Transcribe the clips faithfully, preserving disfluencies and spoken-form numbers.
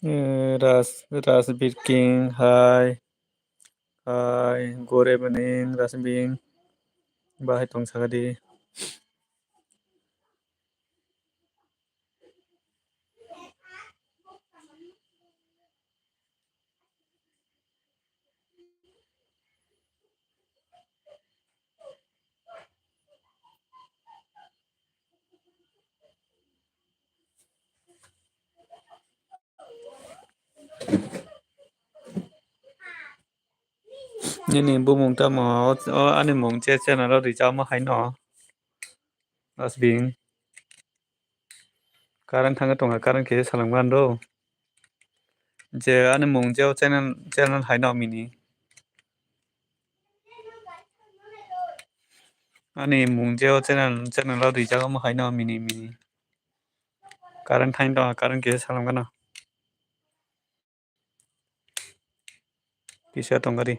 Eh, Ras, Rasbir King, hai. Hai, good evening, Rasbing. Bahai tong sakadi. Nini bumung tamo? O, o ani mung je channel o rijak ma hai no. Asbing. Current thangwi tongkha, current khe salam gan do. Je ani mung je o channel, channel hai no mini. Ani mung je o channel, channel o rijak ma hai no mini mini. Current thangwi tongkha, current khe salam gano. Kisa tongkha di.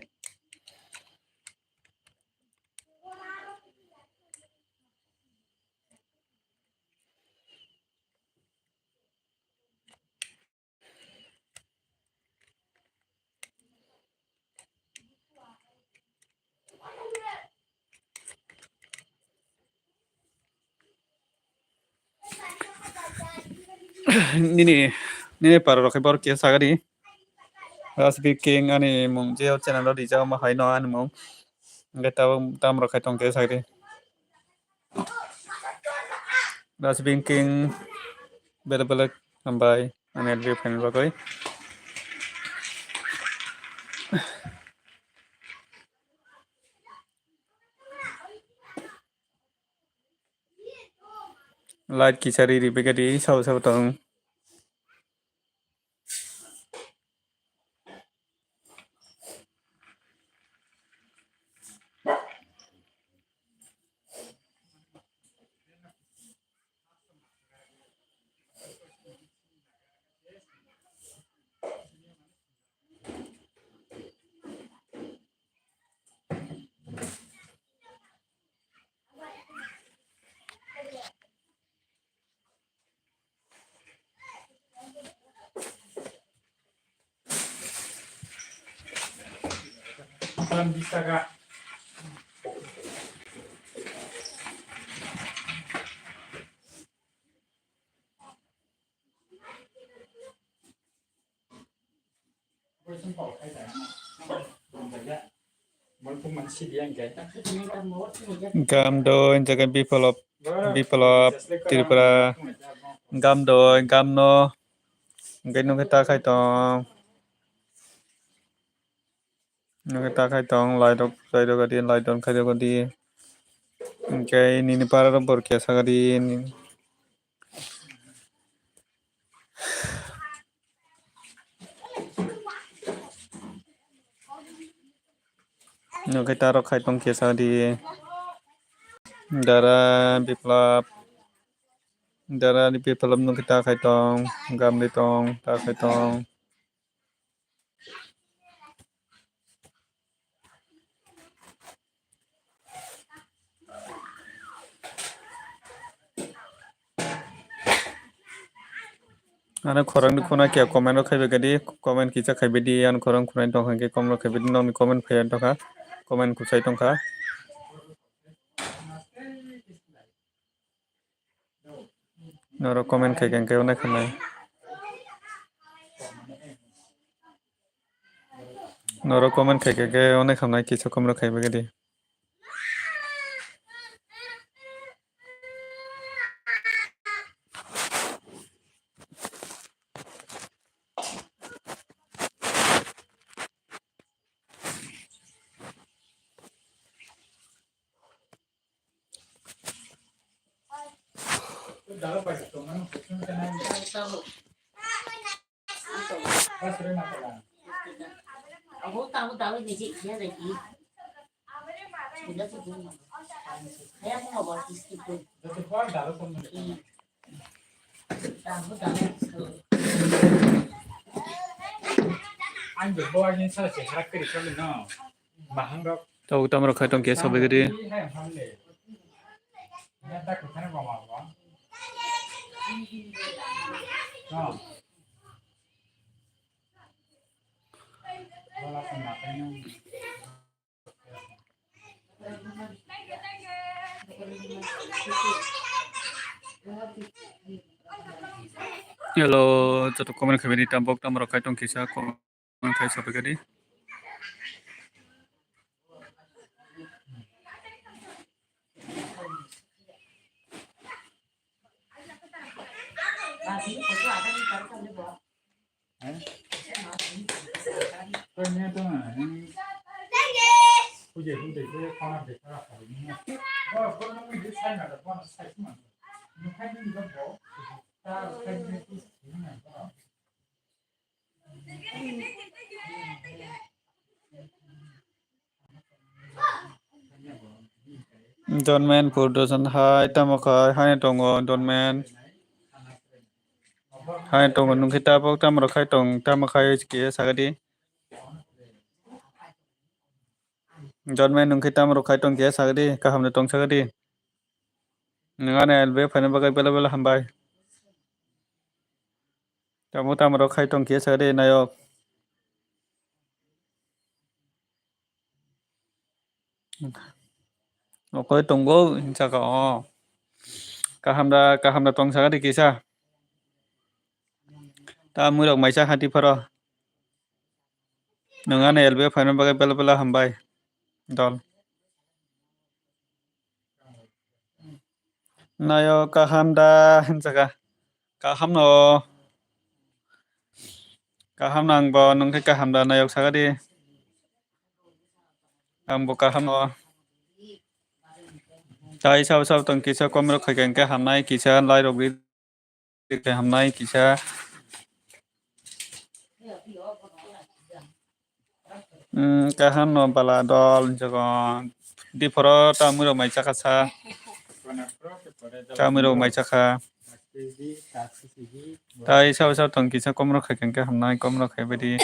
Nini, nini para rok khe borok khe sagadi. Rasbir King ani mung je o channel o rijak ma hai no ani mung. Hingke tabok tam rok khai tong khe sagadi. Rasbir King belai belai hambai ani review phaini bagwi. Light kisa ri ri bagadi sabo sabo tong. Gam doi, jaga Biplop, Biplop, Tripura. Gam doi, gam no. Hingke nungkhe ta khai tong. Nungkhe ta khai tong, light rok, light rok adi, light on khai rok adi. Hingke nini para rok borok kesa gadi. Nungkhe ta rok khai tong kesa di. Dara Biplab. Dara ni Biplab nungkhe ta khai tong. Gamli tong, ta khai tong. Ano khorang ni khuna khe comment rok khaibai gadi, comment kisa khaibai di, ano khorang khuna tong khe comment rok khaibai di, nokni comment phai tongkha, comment kuchai tongkha. Norok comment khai khe hwnkhai onai khamnai. Norok comment khai khe onai khamnai, kisa comment rok khaibai gadi. Ang bo ani sa se harak kiri kami no. Bahang rok. Tabuk tamo rok khai tong khe sobai gidi. Hai, hai, hai. Ya, tak, tak, tak, tak, tak. No. Hello, joto comment khaibani tambok tamrok khai tong kisa comment khai sabai kadi. Donmen Purdosan hai tamo khai hai tongo Donmen. Hai tongo nungkhe tabok tamo rok khai tong tamo khai kisa sagadi. Donmen nungkhe tamo rok khai tong kisa sagadi kaham de tong sagadi. Nung ani L B phaina bagwi bela bela hambai. Tamo tamo rok khai tong kisa sagadi nayok. Okoi tongo hinsa ka o. Kaham da kaham da tong sagadi kisa. Ta mui rok maisa hati pharo. Nung ani L B phaina bagwi bela bela hambai. Dol. Nayo kaham da hinsa ka. Kaham no. Kaham nang bo nung khe kaham da nayok sagadi. Ang bo kaham no. Tai sabo sabo tong kisa comment rok khai khe hamnai kisa like rok ri khe hamnai kisa. Hmm, kaham no bala dol hinsa ko. Di phoro ta mui rok mai chakha sa. Ta mui rok mai chakha. Tai sabo sabo tong kisa comment rok khai khe hamnai comment rok khai badi.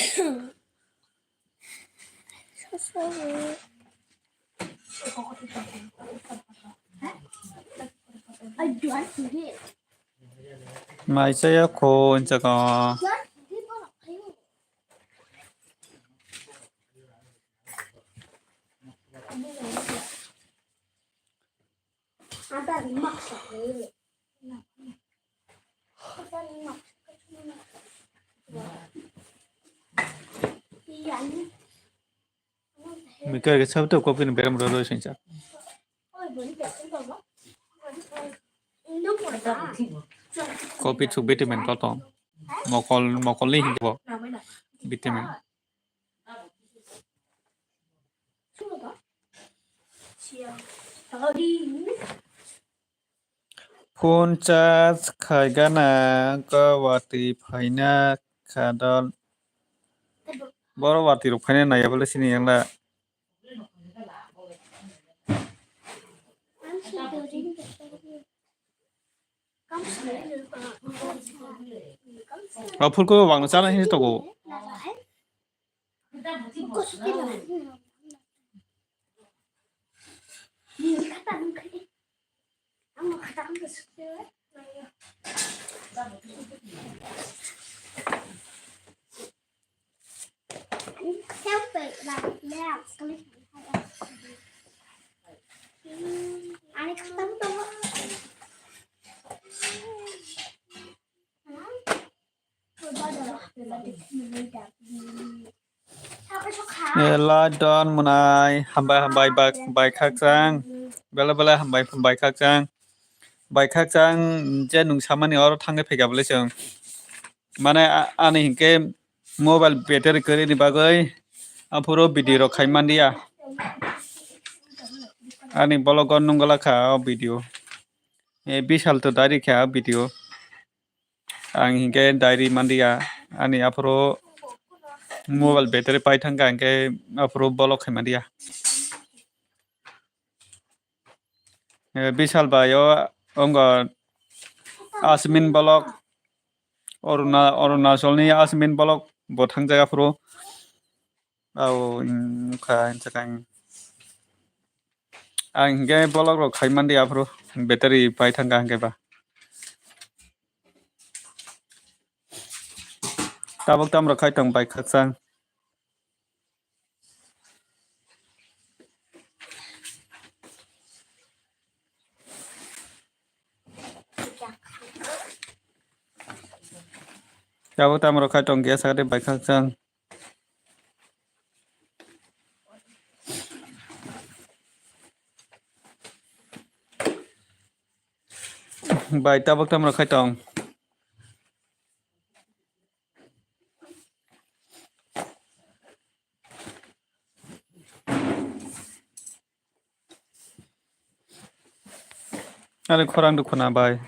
Mai chaya kho hinsa ko. Mikha ke sabto kopi ni beram roro singsa. Kopi chuk vitamin to to. Mokol, mokol ni hinbo. Vitamin. Phone charge khaigana wngkha watwi phaina kha dol. Boro watwi rok phaina naiya bole sini yang la. O phulkhe bo bangla chana hinwi tongo. Elai don mwnai hambai hambai bai khakchang bela bela hambai hambai khakchang bai khakchang je nung samani oro thangwi phaikha bwlai chwng mane ani hinkhe mobile battery kwrwini bagwi aphuru video rok khai manliya ani vlog o nung gwlakha o video. Bisal to dari kha video. Ang hinkhe diary manliya ani aphuru mobile battery pai thangkha hinkhe aphuru bolok khai manliya. Bisal bai o wngkha Asmin bolok Aruna Arunachalni Asmin bolok bo thangjak aphuru. Au wngkha hinsa khe ang hinkhe bolok rok khai manliya aphuru battery pai thangkha hinkhe ba. Tabuk tamrok khai tong bai khakchang. Tabuk tamo rok khai tong khe sakhe bai khakchang. Bai tabuk tamo rok khai tong. Ani khorang dukhu na bai.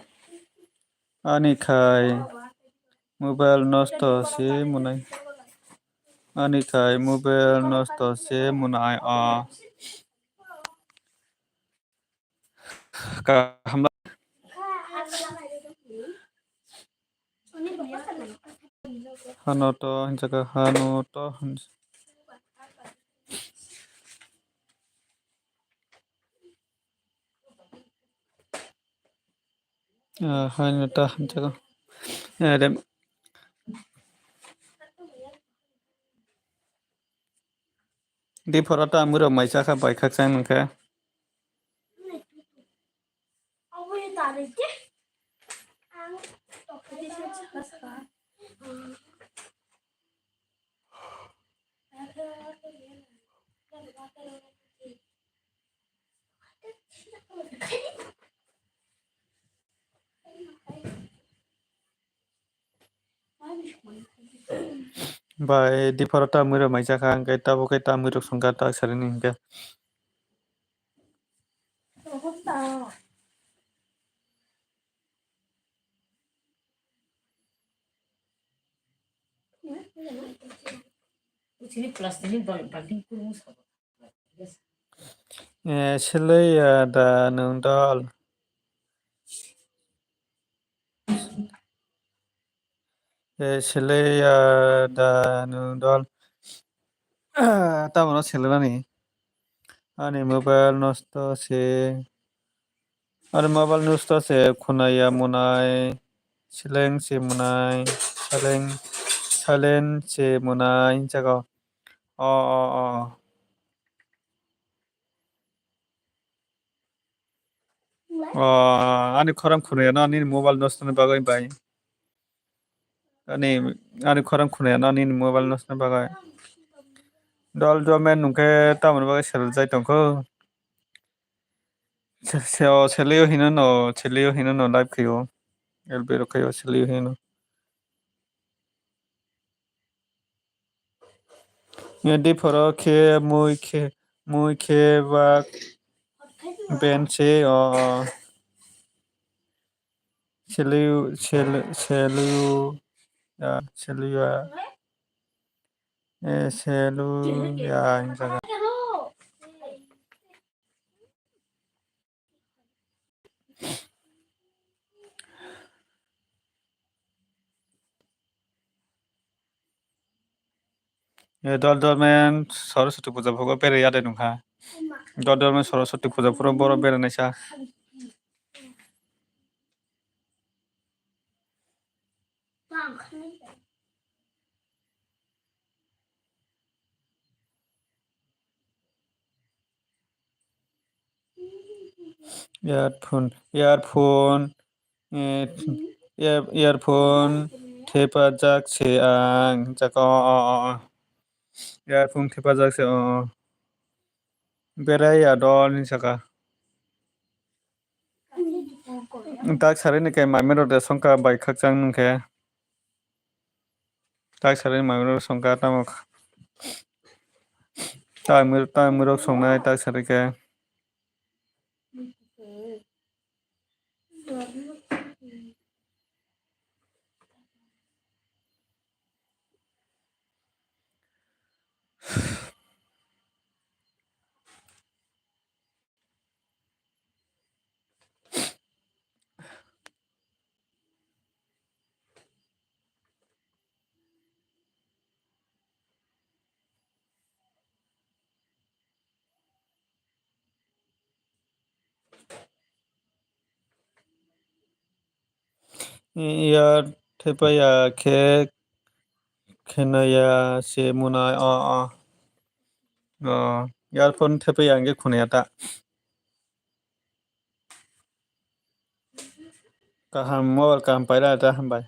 Ani khai mobile nosto se munai. Ani khai mobile nosto se munai o. Kaham. Hano to hinjaka hano to hinj-, ah, hano to hinjaka. Eh, dem. Di phoro ta mwrwk mai chakha bai khakchang nungkhe. Bai, di phoro ta mwrwk mai chakha, hwnkhe tabuk khe ta mwrwk songkha, ta sarini hwnkhe. Sini plastic ni bal-, balting kurung sabo. Eh, selei ya da nwng dol. Eh, selei ya da nwng dol. Tamo no selei nani. Ani mobile nosto se. Ani mobile nosto se khunaya munai. Seleng se munai. Seleng, seleng se munai. Jago. O, o, o. O, ani khorang khunuyano nini mobile nosto ni bagwi bai. Ani, ani khorang khunuyano nini mobile nosto ni bagwi. Dol domen nungkhe tamoni bagwi sel jai tongkho. Se, se, o, seleo hino no, seleo hino no live khayo. L B rok khayo, seleo hino. Di phoro khe mui khe, mui khe bak ben se, o, o. Selu, selu, selu, ya, selu ya. Eh, selu ya, hinjago. Eh, dol dol men Saraswati puja phugo berai ya de nungkha. Dol dol men Saraswati puja phuro boro berai naisa. Earphone, earphone, eh, ear-, earphone thepajak se ang, hinjak o, o, o, o. Earphone thepajak se, o, o. Berai ya dol ni saka. Tak sari ni kai mami rok de songkha bai khakchang nung khe. Tak sari ni mami rok songkha tamo kha-, tamwi, tamwi rok songnai tak sari khe. Ear thepaya khe khenaya se munai o, o. O, earphone thepaya hwnkhe khunaya ta. Kaham, mobile kaham paira ta hambai.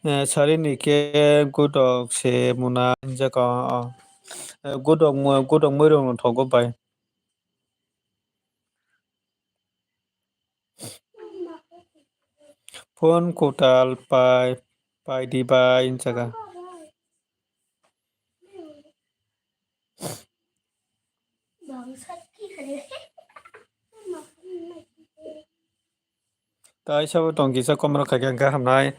Eh, sarini khe godok se muna hinjak o, o. Eh, godok mo-, godok muirokno thogo bai. Phone kwtal pai, pai di bai hinjak a. Tai sabo tong kisa comment rok khaikha hwnkhe hamnai.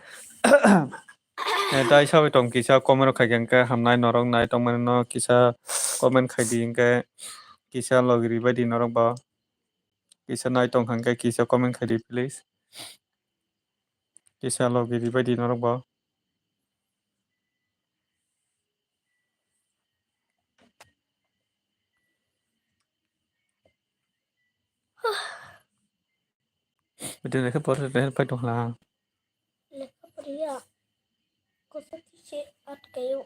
Eh, tai sabo tong kisa comment rok khaikha hwnkhe hamnai, norok nai tongmani no kisa comment khaidi hwnkhe kisa logi ribai di norok bo. Kisa nai tong hwnkhe kisa comment khaidi please. Kisa logi ribai di norok bo. Video naikhe pore rehel pai tong hla. Lekha poriya. Kosa tise atkayo.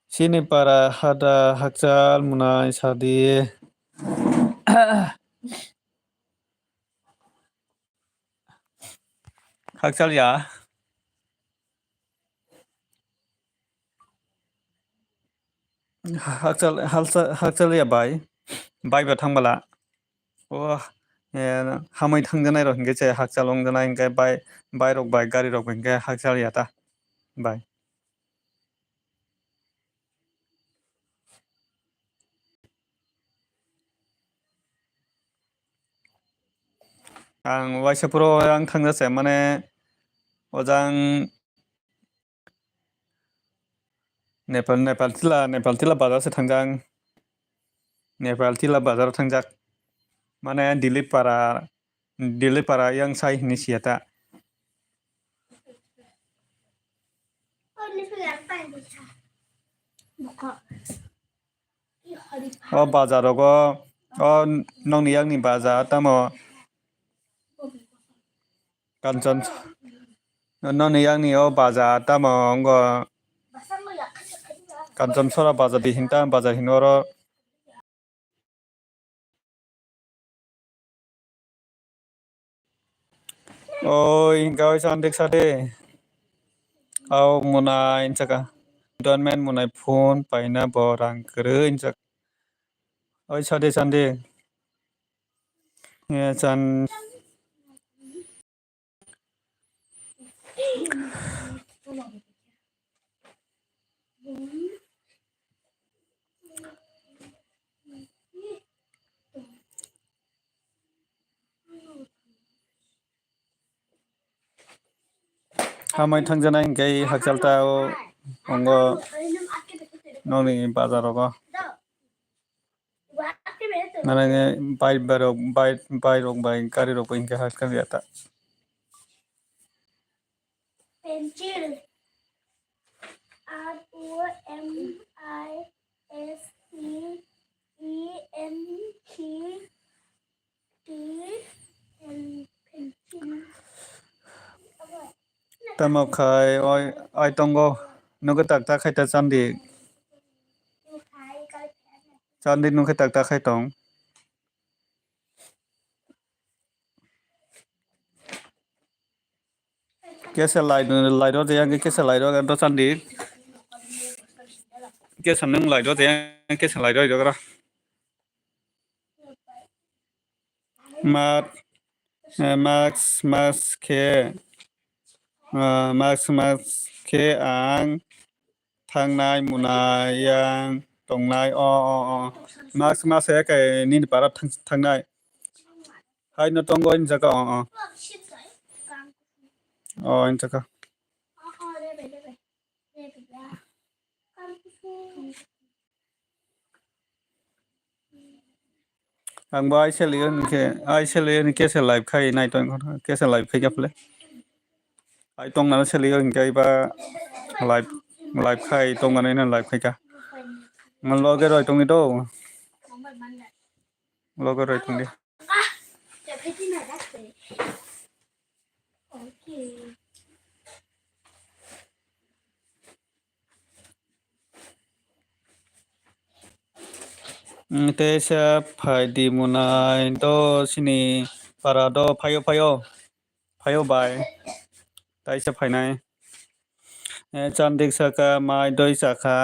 Chini para hada hakchal mwnai sadi. Hakchal ya. Hakchal, hakchal, hakchal ya bai. Bai ba thang bala. O, eh, hamwi thangjanai rok hinkhe se hakchal wngjanai hinkhe bai, bai rok bai, gari rok bai hinkhe hakchal ya ta. Bai. Ang waisa phuru ang thangja se mane ojang Nepal, Nepal tila, Nepal tila bazar se thangjak. Nepal tila bazar thangjak. Mane Dilip para, Dilip para yang sai hini siya ta. O bazar rogo, o nokni yakni bazar tamo. Kanchon, noni yakni o bazar tamo wngkha Kanchon sora bazar di hinta bazar hino oro. Oi, gawai sandek sade. Au munai insaka. Donmen munai phone paina bo rang kwrwi insaka. Oi sade sande. Ya chan. Hamai thangjanai hinkhe hakchal ta o ongo nokni bazar rogo. Mane bike bai rok, bike, bike rok bai gari rok bai hinkhe hakchal ya ta. Pencil. R O M I S C E N T. Tamo khai oi, oi tongo. Nugwi tak tak khai ta chandi. Chandi nugwi tak tak khai tong. Kesa light, light rw tei kesa light rw do chandi. Kesa nung light rw tei kesa light rw do gra. Mat, eh, mask, mask khe, eh, mask, mask khe ang thangnai, munai, yang tongnai, o, o, o. Mask, mask khe kai nini para thang-, thangnai. Hai no tongo in jaga, o, o. O, in jaga. Ang bo I C L E hinkhe, I C L E hinkhe se live khai nai tong, khe se live khai khe phale. Ai tong nana se live hinkhe ba live, live khai tong nana live khai kha. Loge roi tong di do. Loge roi tong di. Mm, teisa phai di munai do sini para do phaio phaio phaio bai taisa phainai. Eh, chandik saka mai doi chakha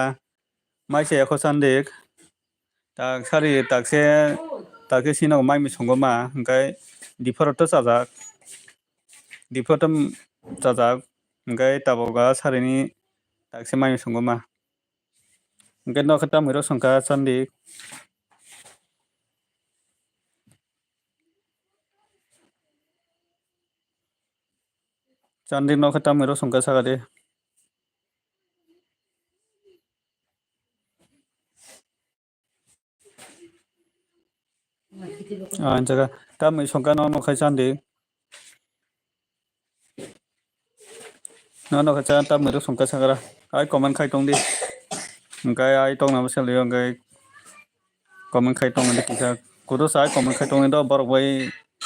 mai se ekho chandik tak sari takse takse sino mai mi songo ma hingkai dipharo to chajak dipharo to chajak hingkai tabuk a sarini takse mai mi songo ma. Hingke nokhe tamwi rok songkha chandi. Chandi nokhe tamwi rok songkha sakadi. Ah, jaga tamwi songkha no nokhe chandi. No no kha tamwi rok songkha sakra. Ai comment khai tong di. Hingkai ai tong nabo sel yo hingkai comment khai tong di kisa. Kudu sa ai comment khai tong di do borok bai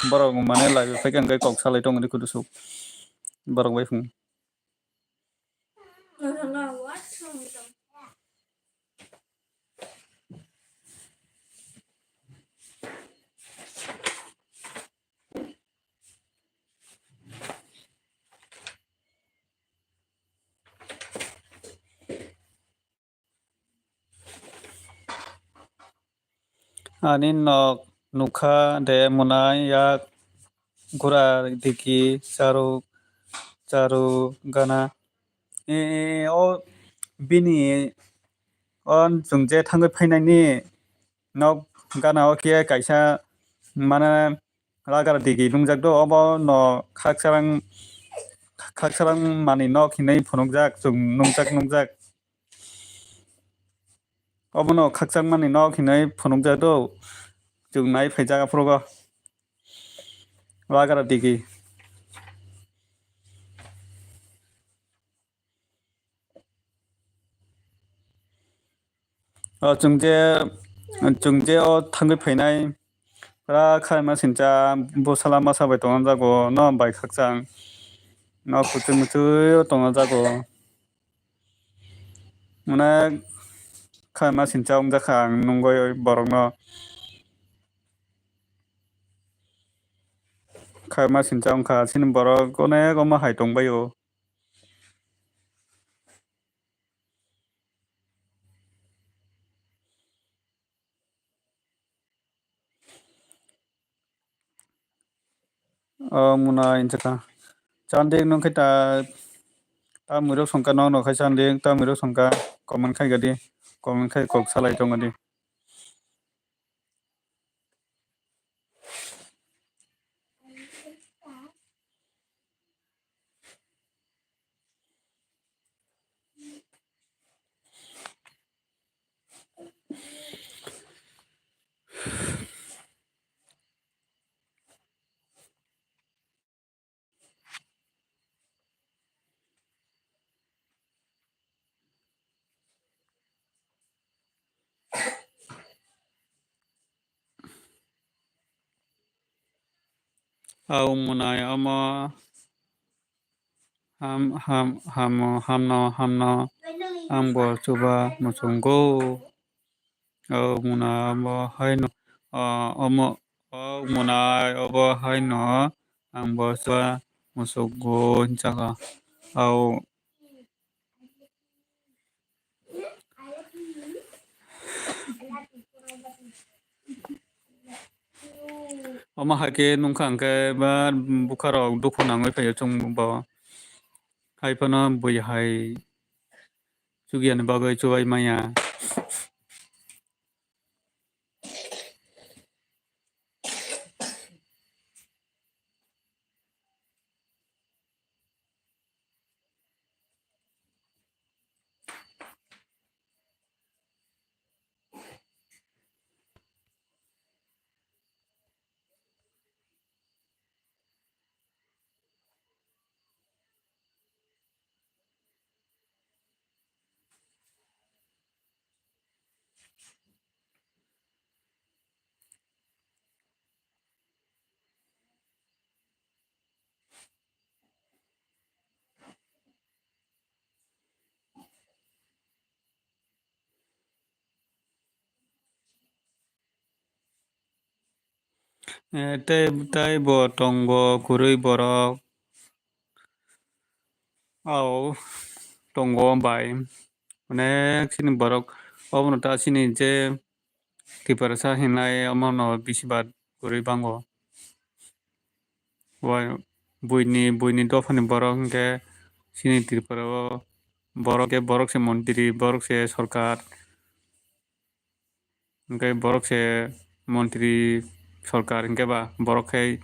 borok mane live phai khe hingkai kok salai tong di kudu suk. Borok bai phung. Ani nok nukha de mwnai yak gura digi charu charu gana. E, e, o bini o chwng je thangwi phainani nok gana o khe kaisa mane lagar digi nungjak do, obo no khakchang khakchang mani nok hinwi phunukjak chwng nungjak nungjak. Obono khakchangmani nok hinwi phunukjak do. Chwng nai phaijak aphuru go. Lagra digi. O chwng je, chwng je o thangwi phainai, pura khaima sincha bwsala masa bai tongna jago, no bai khakchang. No kuchuk muchuk o tongna jago. Mane khaima sincha wngjakha ang nungwi borokno. Khaima sincha wngkha, chini borok onek omo hai tongbaio. O muna inchikha. Chanding nung khe ta, ta mwirok songkha, no no khai chanding, ta mwirok songkha, comment khai gadi, comment khai kok salai tong gadi. Au mwnai omo ham, ham, hamo, hamno, hamno, ang bo chuba muchungo. O mwnai obo haino, o, omo, o mwnai obo haino ang bo chuba muchungo hinchakha. Au. Omo hai khe nungkha hwnkhe ba bwkha rok dukhu nangwi phaio chwng bo. Hai phano bui hai chukya ni bagwi chubai maya. Eh, tei, tei bo tongo kwrwi borok. Ao, tongo bai. Onek chini borok. Obono ta chini je Tiprasa hinai omono bisi bar kwrwi bango. Wai, buini, buini dophani borok hinkhe chini Tripura o borok khe borok se montri, borok se sorkar. Hinkhe borok se montri sorkar hinkhe ba borok khe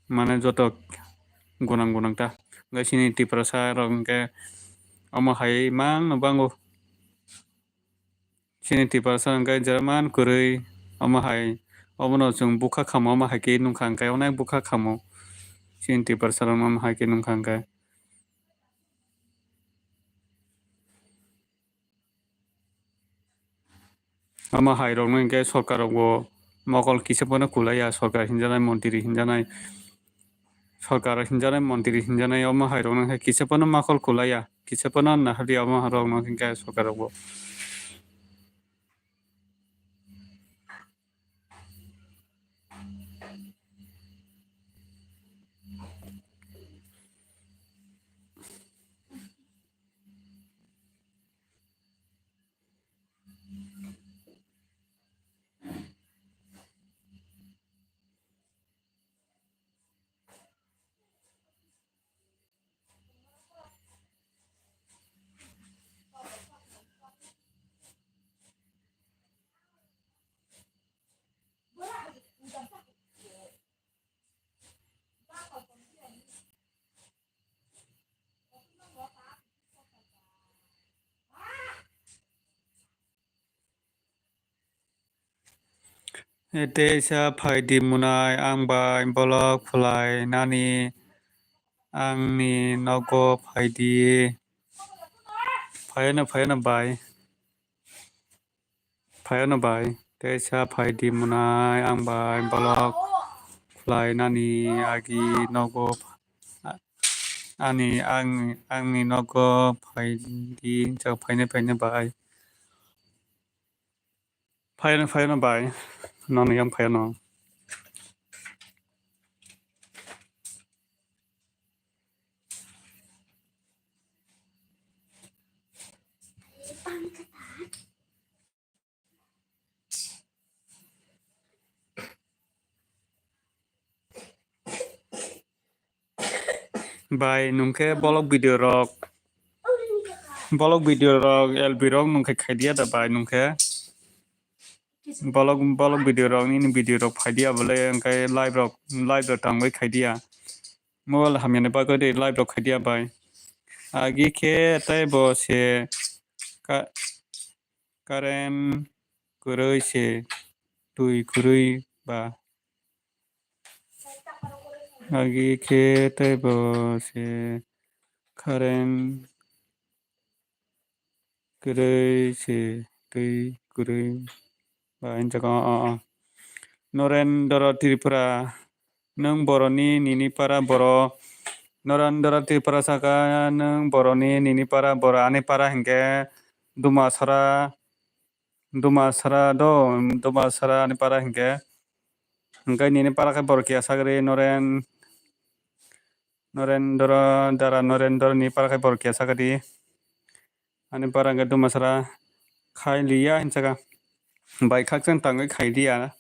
mane joto gunang gunang ta. Hinkhe chini Tiprasa rok hinkhe omo hai mangno bango. Chini Tiprasa rok hinkhe jeman kwrwi omo hai obono chwng bukha khamu omo hai khe nukha hinkhe onek bukha khamu. Chini Tiprasa rok omo hai khe nukha hinkhe. Omo hai rokno hinkhe sorkar rokbo mokol kisa phano kwlaiya, sorkar hinjanai, montri hinjanai, sorkar hinjanai, montri hinjanai, omo hai rokno hinkhe kisa phano mokol kwlaiya, kisa phano nahardi omo hai rokno hinkhe sorkar rokbo. Teisa phaidi mwnai, ang bai bolok khwlai nani, angni nogo phaidi. Phaiano, phaiano bai. Phaiano bai. Teisa phaidi mwnai, ang bai bolok khwlai nani agi nogo pha-, ani, ang, angni nogo phaidi, hinjak phaino, phaino bai. Phaiano, phaiano bai. Nono yang phaiano. Bai, nungkhe bolok video rok, bolok video rok, L B rok nungkhe khaidiya da bai nungkhe. Bolok, bolok video rok, nini video rok phaidiya bole, hwnkhe live rok, live rok tangwi khaidiya. Mobile hamyani bagwi de live rok khaidiya bai. Agi khe tei bo se ka-, current kwrwi se twi kwrwi ba. Agi khe tei bo se current kwrwi se twi kwrwi ba hinjago, o, o. Norendra Tripura, nwng boroni nini para boro. Norendra Tripura saka, nwng boroni nini para boro, ani para hinkhe Dumasra, Dumasra do, Dumasra ani para hinkhe. Hinkhe nini para khe boro kiya sagri Noren-, Norendra, Dara Norendra ni para khe boro kiya sagri. Ani para hinkhe Dumasra khai liya hinsaka. Bai khakchang tangwi khai diya.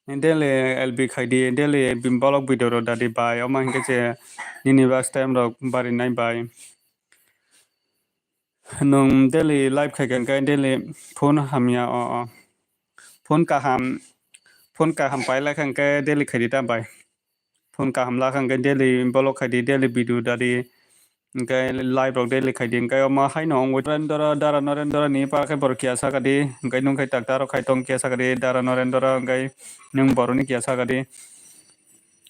Daily L B khai di, daily bini bolok video rok dadi bai. Omo hinkhe se nini bus time rok barinai bai. Nwng daily live khai kha hinkhe daily phone hamya o, o. Phone kaham, phone kaham pai lai kha hinkhe daily khai di ta bai. Phone kaham la kha hinkhe daily bolok khai di, daily video dadi. Hinkhe live rok daily khai di. Hinkhe omo haino wngwi Norendra, Dara Norendra ni para khe boro kiya saka di. Hinkhe nwng khai tak taro khai tong kiya saka di. Dara Norendra hinkhe nwng boroni kiya saka di.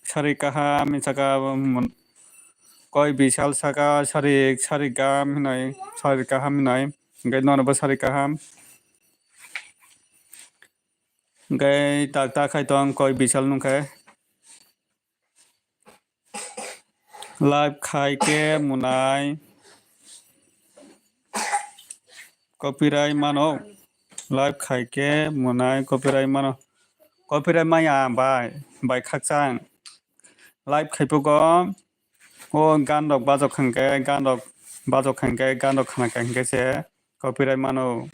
Sari kaham saka, um, koi bisal saka sari, sari gam hinoi, sari kaham hinoi. Hinkhe nono bo sari kaham. Hinkhe tak tak khai tong koi bisal nungkhe. Live khai khe mwnai copyright mano. Live khai khe mwnai copyright mano. Copyright maya bai, bai khakchang. Live khaipugo o gan rok bajok hwnkhe, gan rok bajok hwnkhe, gan rok khna kha hwnkhe se copyright mano.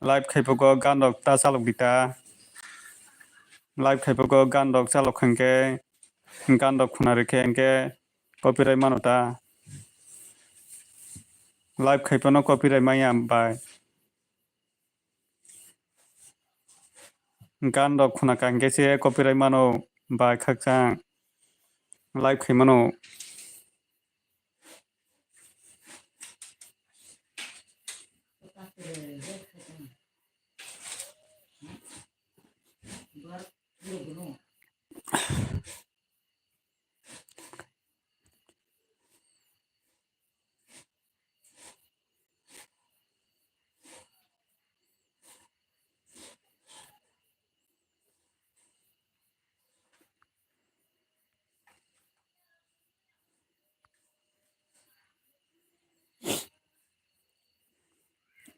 Live khaipugo gan rok ta chalok di ta. Live khaipugo gan rok chalok hwnkhe, gan rok khuna rikhe hwnkhe copyright mano ta. Live khaipano copyright maya bai. Gan rok khuna kha hwnkhe se copyright mano bai khakchang. Live khai mano.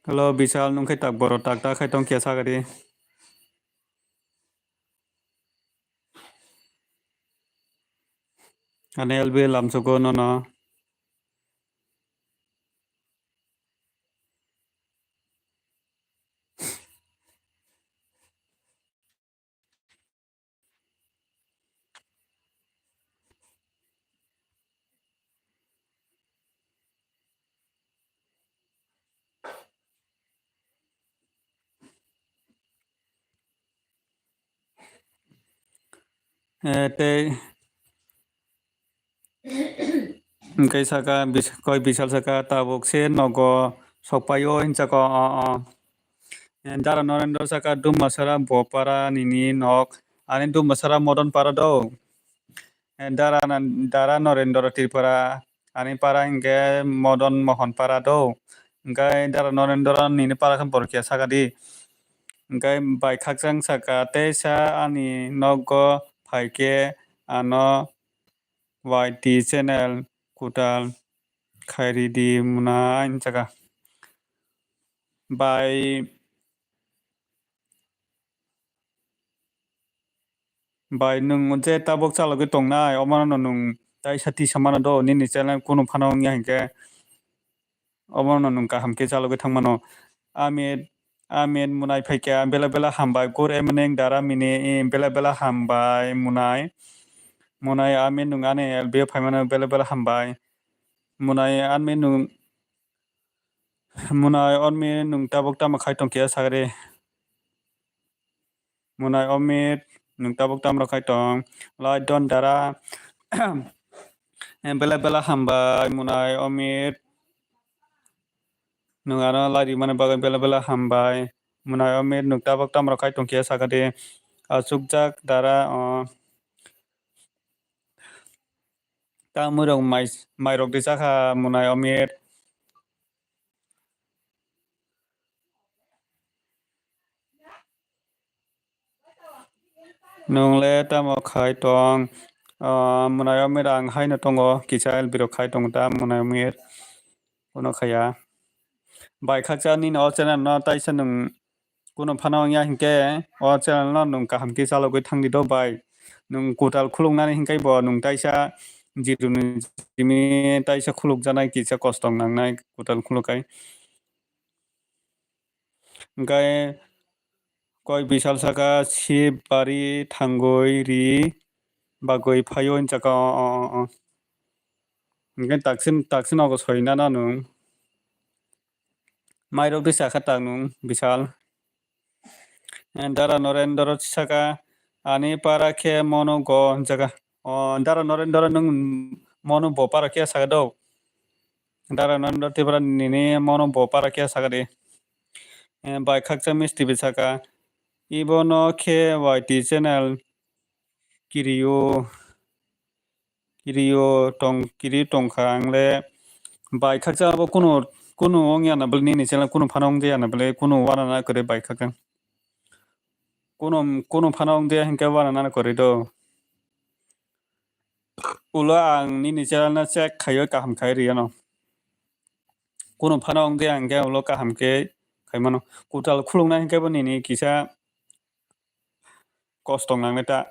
Hello, Bishal, nung khe tak boro tak ta khai tong khe sagadi. Ani L B lamsugo nono. Eh, tei hwnkhe saka, bis-, koi Bishal saka, "Tabuk se nogo sokpaio," hinwi saka, o, o. Eh, Dara Norendra saka, "Dumasara Bopara nini nok, ani Dumasara Modon Para do." Eh, Dara na-, Dara Norendra Tripura, ani para hwnkhe Modon Mohon Para do. Hwnkhe Dara Norendra nini para khe borok ya saka di. Hwnkhe bai khakchang saka, "Teisa ani nogo phaikhe ano Y T channel kwtal khairidi mwnai," hinwi saka. Bai, bai, nwng je tabuk chalogwi tongnai, omono nwng taisa tisa mano do, nini channel kunu phano wngya hinkhe, omono nwng kaham khe chalogwi thangmano. Amit, Amit mwnai phaikha, bela bela hambai, good evening, Dara mini, bela bela hambai mwnai. Mwnai Amit nwng ani L B o phaimano bela bela hambai. Mwnai Amit nwng, mwnai Amit nwng tabuk tamo khai tongkhe sagri. Mwnai Amit, nwng tabuk tamo khai tong? Lai don Dara. Bela bela hambai, mwnai Amit. Nwng ano lai rimani bagwi bela bela hambai. Mwnai Amit, nwng tabuk tamo khai tongkhe sagadi. Achukjak Dara, o. Tamwi rok mai, mai rok de chakha, mwnai Amit. Nwng le tamo khai tong? Ah, mwnai Amit ang haino tongo, kisa L B rok khai tongo ta, mwnai Amit. Kuno khaya. Bai khakcha nini o channel no taisa nwng kuno phano wngya hinkhe o channel no nwng kaham khe chalogwi thangdi do bai. Nwng kwtal khuluknani hinkhai bo nwng taisa jiruni jimi taisa khulukjanai kisa kosto nangnai kwtal khulukai. Hinkhe koi Bishal saka sip bari thangwi ri bagwi phaio hinwi saka o, o, o, o. Hinkhe taksin, taksin nogo soi nana nwng. Mairok de sakha tak nwng Bishal. Eh, Dara Norendra saka, "Ani para khe mono go," hinwi saka. O, Dara Norendra nwng mono bo para khe saka do. Dara Norendra Tripura nini mono bo para khe saka de. Eh, bai khakcha misti bai saka, "Ibono khe Y T channel kiriyo." Kiriyo tong, kiri tongkha ang le bai khakcha abo kunu, kunu wngya na bwle nini channel kunu phano wngya na bwle kunu wana na kwrwi bai khakcha. Kunu, kunu phano wngya hinkhe wana na kwrwi do. Ulo ang nini channel no check khaiwi kaham khai riyano. Kunu phano wngya hinkhe ulo kaham khe khaimano. Kwtal khulukna hinkhe bo nini kisa kosto nangnai ta.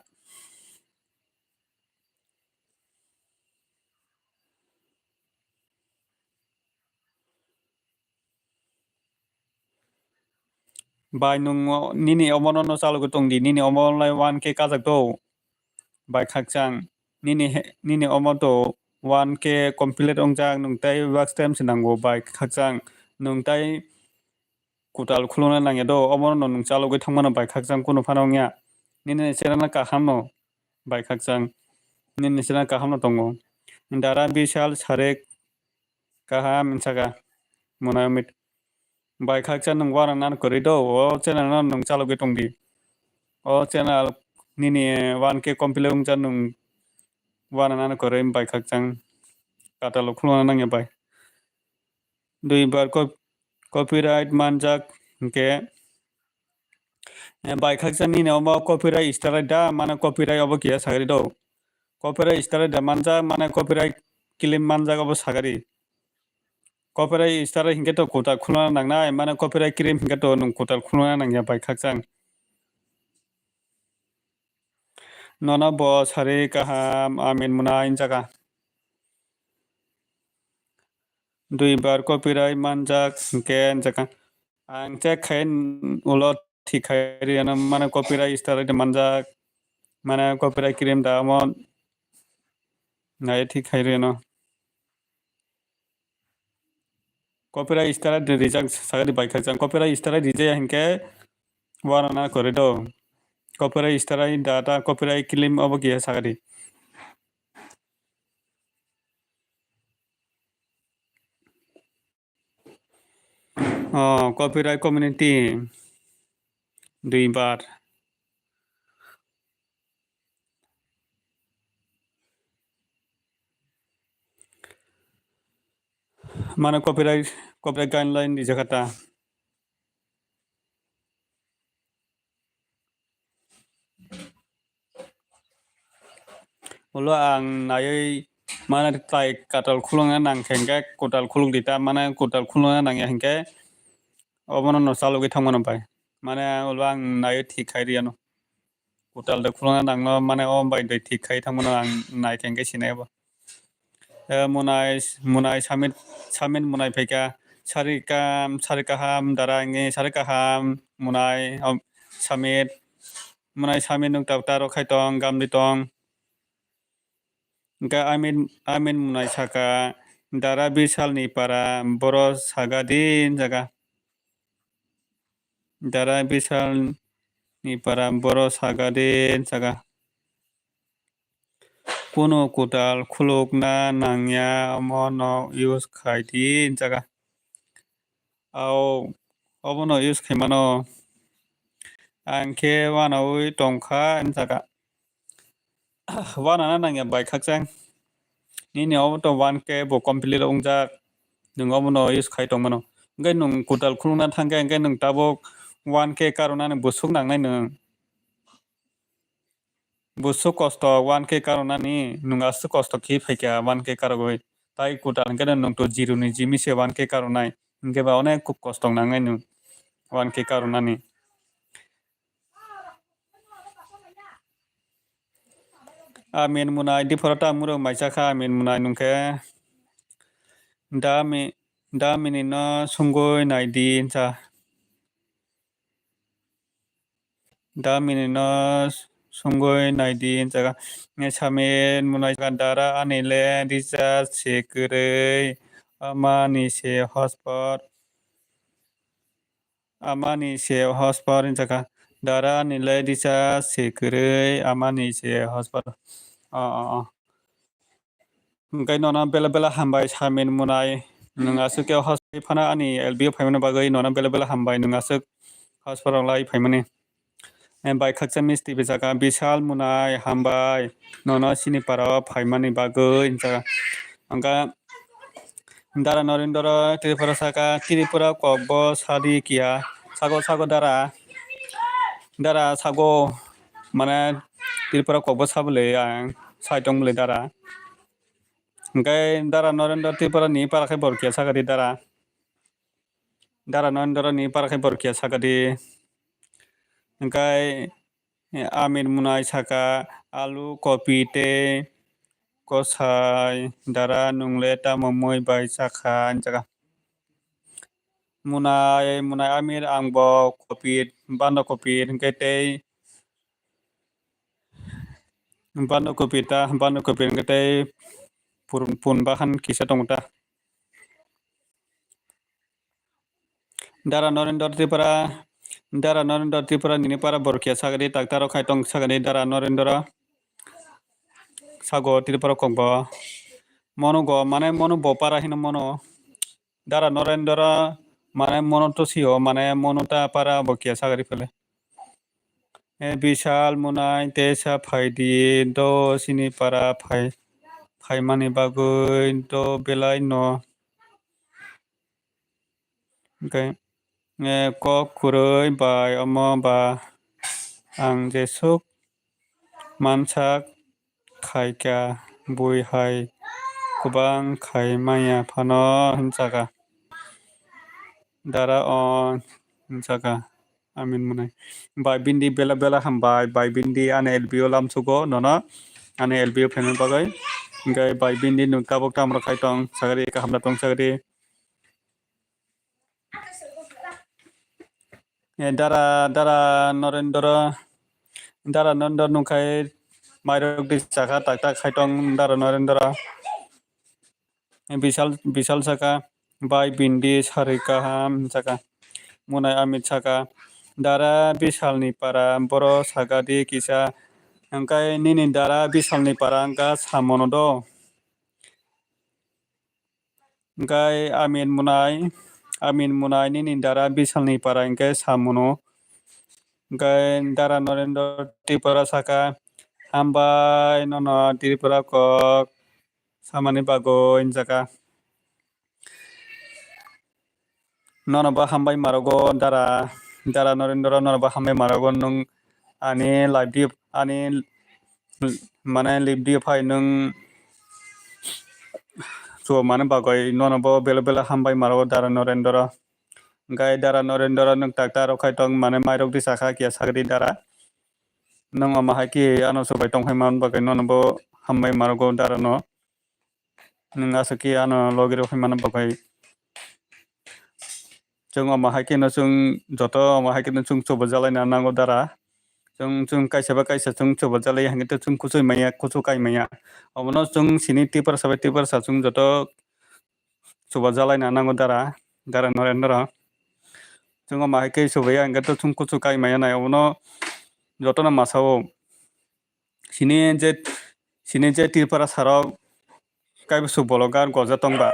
Bai, nwng o-, nini omono no chalogwi tongdi, nini omo lai one K kajak do. Bai khakchang, nini he-, nini omo to one K complete wngjak, nwng tai watch time se nango, bai khakchang, nwng tai kwtal khulukna nangya do, omono no nwng chalogwi thangmano, bai khakchang, kunu phano wngya. Nini channel no kaham no, bai khakchang, nini channel kaham no tongo. Dara Bishal Sarek kaham hinsa kha, mwnai Amit. Bai khakchang nwng uananani kwrwi do, o channel no nwng chalogwi tongdi. O channel nini one K complete wngcha nwng uananani kwrwi bai khakchang kwtal o khulukna nangya bai. Dui bar cop-, copyright manjak hinkhe, eh, bai khakchang nini omo copyright strike da, mane copyright obo kiya sagari do. Copyright strike da manjak, mane copyright claim manjak obo sagari. Copyright strike hinkhe to kwtal khulukna nangnai, mane copyright claim hinkhe to nwng kwtal khulukna nangya bai khakchang. Nono bo sari kaham, Amin mwnai hinsa kha. Dui bar copyright manjak hinkhe hinsa kha. Ang check khai ulo thik khai riyano, mane copyright strike manjak, mane copyright claim da omo nai thik khai riyano. Copyright strike de rijak sagadi bai khakchang, copyright strike rijaya hinkhe uanana kwrwi do. Copyright strike da ta copyright claim obo kiya sagadi. Oh, copyright community dui bar. Mane copyright, copyright guideline rijak kha ta. Ulo ang naiwi mane tai kwtal khulukna nang khe hinkhe kwtal khuluk di ta, mane kwtal khulukna nangya hinkhe obono no chalogwi thangmano bai. Mane ulo ang naiwi thik khai riyano. Kwtal de khulukna nangno mane o bai de thik khai thangmano ang nai khe hinkhe sinai bo. Eh, mwnai, mwnai Samit, Samit mwnai phaikha, sari kam, sari kaham, dara hinwi sari kaham, mwnai, om, Samit, mwnai Samit nwng ta-, taro khai tong, gamdi tong. Hinkhe Amin, Amin mwnai sakha, dara Bishalni para, boro sagadi hinjakha. Dara Bishalni para, boro sagadi hinjakha. Kunu kwtal khulukna nangya, omono use khai di hinjakha. Ao, obono use khai mano. Ang khe uanaui tongkha hinjakha. Uanana nangya bai khakchang. Nini obo to one K bo complete wngjak. Nwng obono use khai tongmano. Hinkhe nwng kwtal khulukna thangkhe hinkhe nwng tabuk one K karonani bwswk nangnai nwng. Bwswk kosto one K karonani, nwng aswk kosto khe phaikha one K karogwi. Tai kwtal hinkhe nwng to zero ni jimi se one K karonai. Hinkhe ba onek kosto nangnai nwng one K karonani. Amin mwnai, diphoro ta murok maisa kha, Amin mwnai nungkhe. Da mi-, da mini no sungwi nai di hinsa. Da mini no sungwi nai di hinsa kha. Samin mwnai kha, dara ani le recharge se kwrwi, amani se hotspot. Amani se hotspot hinjakha. Dara ani le recharge se kwrwi amani se hotspot. O, o, o. Hinkhe nono bela bela hambai Samin mwnai. Nwng aswk khe hotspot phano ani L B o phaimani bagwi nono bela bela hambai nwng aswk hotspot rok lai phaimani. Eh, bai khaksa misti bwsakha, Bishal mwnai hambai nono chini para o phaimani bagwi hinjakha. Hinkhe Dara Norendra Tripura saka, Tripura kokbo sadi kiya. Sago, sago dara. Dara sago, mane Tripura kokbo sabole ang sai tong bole dara. Hinkhe Dara Norendra Tripura ni para khe bor kiya saka di dara. Dara Norendra ni para khe bor kiya saka di. Hinkhe Amir Munai saka, alu, kopi tei kosai dara, nwng le tamo mui bai cha kha? Hwnjak kha. Munai, Munai Amir, ang bo kopi, bando kopi hwnkhe tei bando kopi ta, bando kopi hwnkhe tei pun, pun bahan kisa tongo ta. Dara Norendra Tripura, Dara Norendra Tripura nini para borok ya sagadi, doctor rok khai tong sagadi, Dara Norendra sago Tripura kokbo. Mono go, mane mono bo para hino mono. Dara Norendra, mane mono to sio, mane mono ta para bo kiya sagari phele. E Bishal Munai tesa phaidi do sini para phai, phaimani bagwi do belai no. Hwnkhe, e, kok kwrwi bai omo ba ang jesuk mansak khaikha, bui hai kwbang khai manya phano hwnjakha. Dara on hwnjakha. Amin mwnai. Bai bindi bela bela hambai, bai bindi ani L B O lamsugo nono, ani L B O phaimani bagwi. Hwnkhe bai bindi nwng tabuk tamo khai tong, sagri kaham da tong sagri. Eh, dara, dara Norendra, dara Norendra nungkhai mairok di chakha tak tak khai tong dara Norendra. Eh, Bishal, Bishal saka, bai bindi sari kaham saka. Munai Amit saka, dara Bishal ni para boro saka di kisa. Hwnkhe nini dara Bishal ni para wngkha samono do. Hwnkhe Amin Munai, Amin Munai nini dara Bisalni para hwnkhe samono. Hwnkhe dara Norendra Tripura saka, "Hambai nono Tripura kok samani bagwi," hwnjakha. Nono bo hambai marogo dara, dara Norendra, nono bo hambai marogo, nwng ani live di, ani mane live di phai nwng chuba mani bagwi nono bo bela bela hambai marogo dara Norendra. Hwnkhe dara Norendra nwng tak tak rok khai tong mane mairok di sakha kiya sagri dara. Nwng omo hai khe ano chubai tong phai man bagwi nono bo hambai marogo dara no. Nwng aswk khe ano logi rok phai mano bagwi. Chwng omo hai kheno chwng joto omo hai kheno chwng chubajalai na nango dara. Chwng, chwng kaisa ba kaisa chwng chubajalai hwnkhe chwng kuchuk maya, kuchuk kai maya. Omono chwng sini Tiprasa bai Tiprasa chwng joto chubajalai na nango dara, dara Norendra. Chwng omo hai khe chubaya hwnkhe chwng kuchuk kai maya nai omono jotono masa o. Sini je, sini je Tripura sarok kaibo su bolokar goja tongba.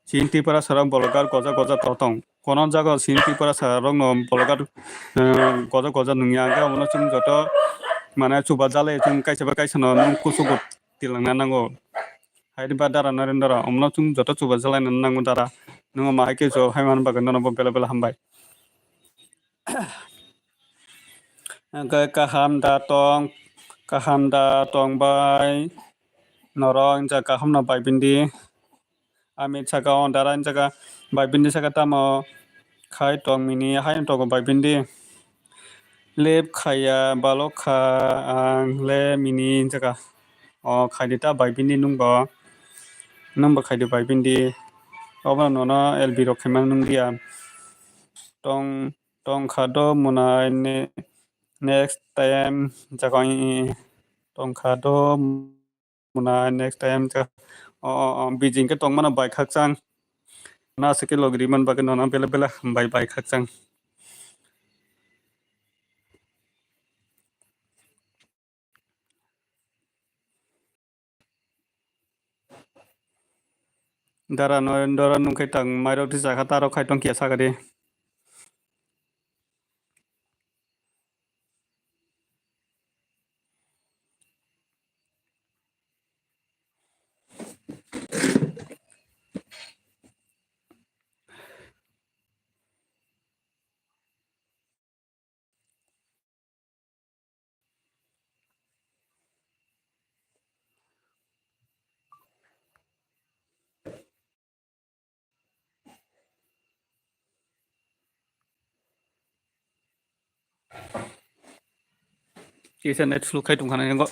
Sini Tripura sarok bolokar goja goja to tong. Kono jaga sini Tripura sarok no bolokar, eh, goja goja nungya. Hwnkhe omono chwng joto mane chubajalai chwng kaisa ba kaisa no nwng kuchugo tilangna nango. Hai ba dara Norendra, omono chwng joto chubajalai na nango dara. Nwng omo hai khe jo hai man bagwi nono bo bela bela hambai. Hwnkhe kaham da tong, kaham da tong bai norok, hwnjak kaham no bai bindi. Amit saka o dara, hwnjak bai bindi saka tamo khai tong mini, hai tongo bai bindi. Lep khaya balok kha ang le mini, hwnjak o khaidi ta bai bindi nwng bo, nwng bo khaidi bai bindi. Obo nono L B rok khaima nung dia. Tong Tongkha do mwnai ne-, next time jaga i-, i-, tongkha do mwnai next time ja-, o, o, o, bijing khe tongmano bai khakchang. Na se khe logi riman bagwi nono bele bele hambai bai khakchang. Dara no, dara nung khai tang mairok tisa kha, tarok khai tong kiya sakha de. Kisa net slow khai tongkha nai yango.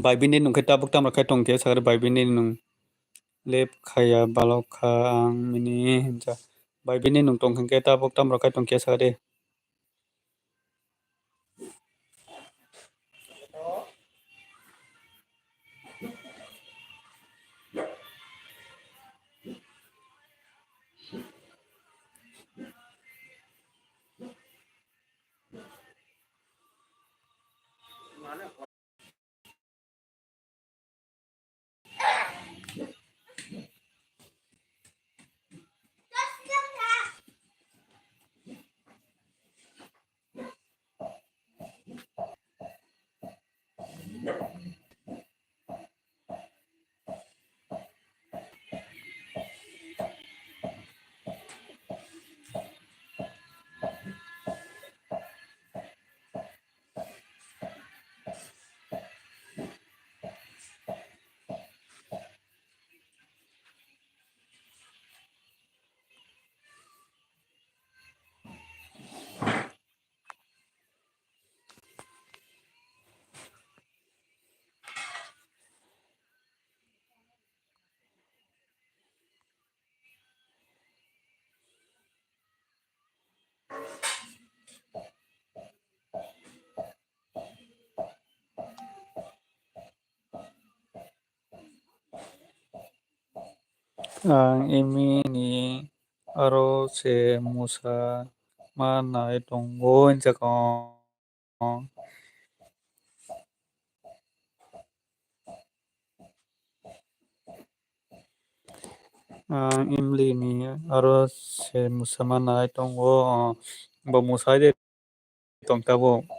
Bai bini nung khe tabuk tamo khai tong khe sakari bai bini nung lep khaya balok kha ang mini hinja. Bai bini nung tong khe tabuk tamo khai tong khe sakari. Ang imi ni aro se musa ma nai tongo hinjakha. Ang imli ni aro se musa ma nai tongo, bo musai de tong tabuk.